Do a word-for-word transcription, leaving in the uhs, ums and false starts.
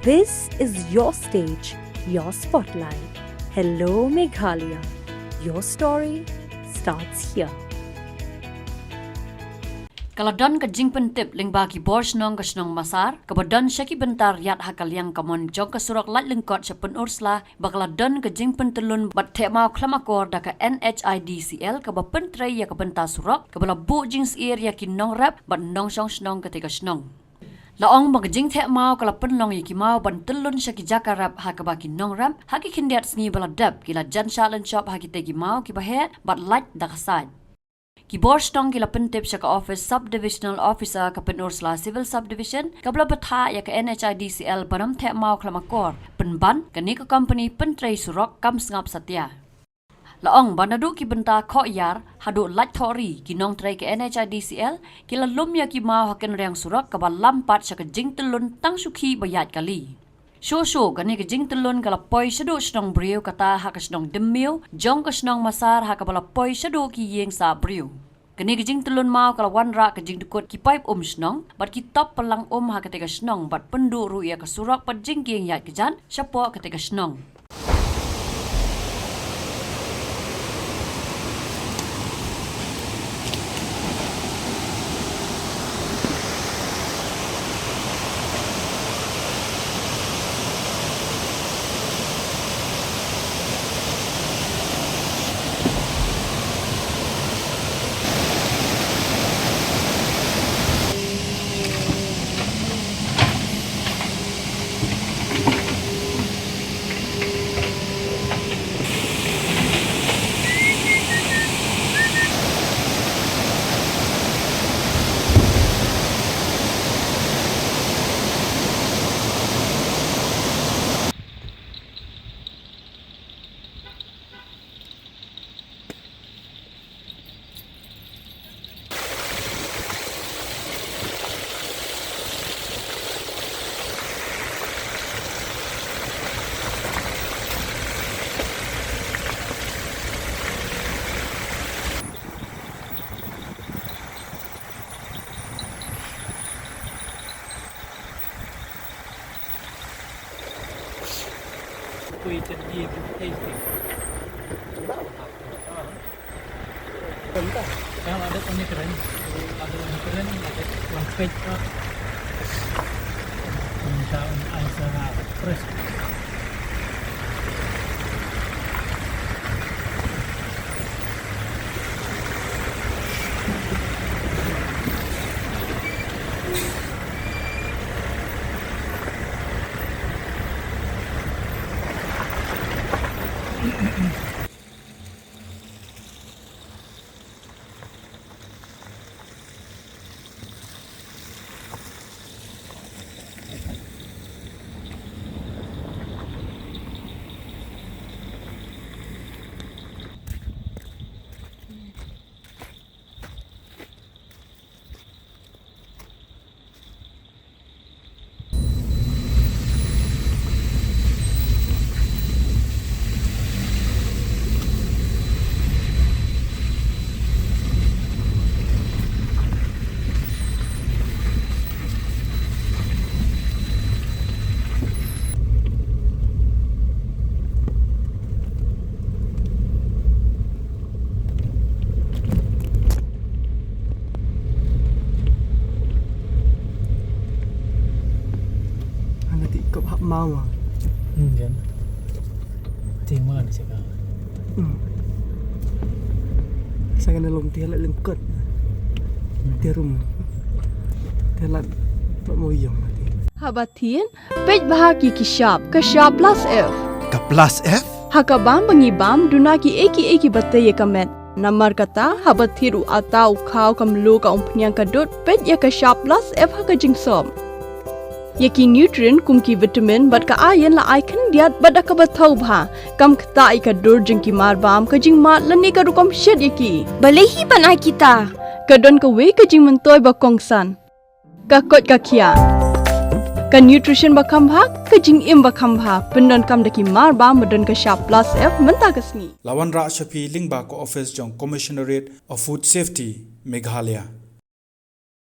This is your stage, your spotlight. Hello Meghalaya. Your story starts here. Ka la don ka jingpyntip lyngba ki bor shnong ka shnong Masar, kaba don sha ki bynta riat ha ka liang kamon jong ka surok Laitlyngkot sha Pynursla, ba ka la don ka jingpyntyllun bad theh maw khlem akor da ka N H I D C L kaba pyntrei ïa ka bynta surok, kaba la buh jingsyier ïa ki nongrep bad nongshong shnong katei ka shnong. La ong ba ka jingtheh maw ka la pynlong ïa ki maw ban tyllun sha ki jaka rep ha kaba ki nongrep ha ki khyndiat sngi ba la dep ki la jan shah lynshop ha kitei ki maw kiba heh bad lait da ka sait. Ki bor shnong ki la pyntip sha ka office Sub Divisional Officer ka Pynursla Civil Subdivision, kaba la bthah ïa ka N H I D C L ban ym theh maw khlem akor, pynban kane ka company pyntrei surok kam sngap satia. La ong ba naduh ki bynta khohïar haduh lait thohri, ki nongtrei ka N H I D C L ki la lum ïa ki maw ha kynriang surok kaba lam pat sha ka jingtyllun tang shu khih ba ïaid kali. Shuh shuh kane ka jingtyllun ka la poi shaduh shnong briew, kata ha ka shnong Dymmiew jong ka shnong Masar, ha kaba la poi shaduh ki ïing sah briew. Kane ka jingtyllun maw ka la wanrah ka jingdkut ki paip um shnong bad ki top pynlang um ha katei ka shnong bad pynduh ruh ïa ka surok bad jingkieng ïaid kjat shapoh katei ka shnong. Koy chen ye bu thei thei. Yang ada kami keren, ada yang keren, ada yang pek. Minta un answer fresh. Hana ti kop hap mawa. Hmm, kan. Ti ma ni saka. Hmm. Saka na lom ti hala lengkot. Hmm. Ti rum. Ti hala pa mo yong mati. Haba thin, peit bha ki ki shap, ka shap plus F. Ka plus F? Ha ka bam ba ngi bam, duna ki ei ki ei kiba tei ïa ka met. Namar kata, haba thied u atta u khaw ka mluh ka umphniang ka dud, peit ïa ka shap plus F ha ka jingsop. Ïa ki nutrient kum ki vitamin bad ka iron la ai khyndiat bad da kaba thaw bha. Kam ktah ïa ka dur jong ki mar bam, ka jingmad lane ka rukom shet ïa ki. Balei hi ban ai kita? Ka don kawei ka jingmyntoi ba kongsan. Ka koit ka khiah. Ka nutrition ba kham bha, ka jingim ba kham bha. Pyndonkam da ki mar bam ba don ka shap plus F mynta ka sngi. La wanrah sha phi lyngba ka office jong Commissionerate of Food Safety, Meghalaya.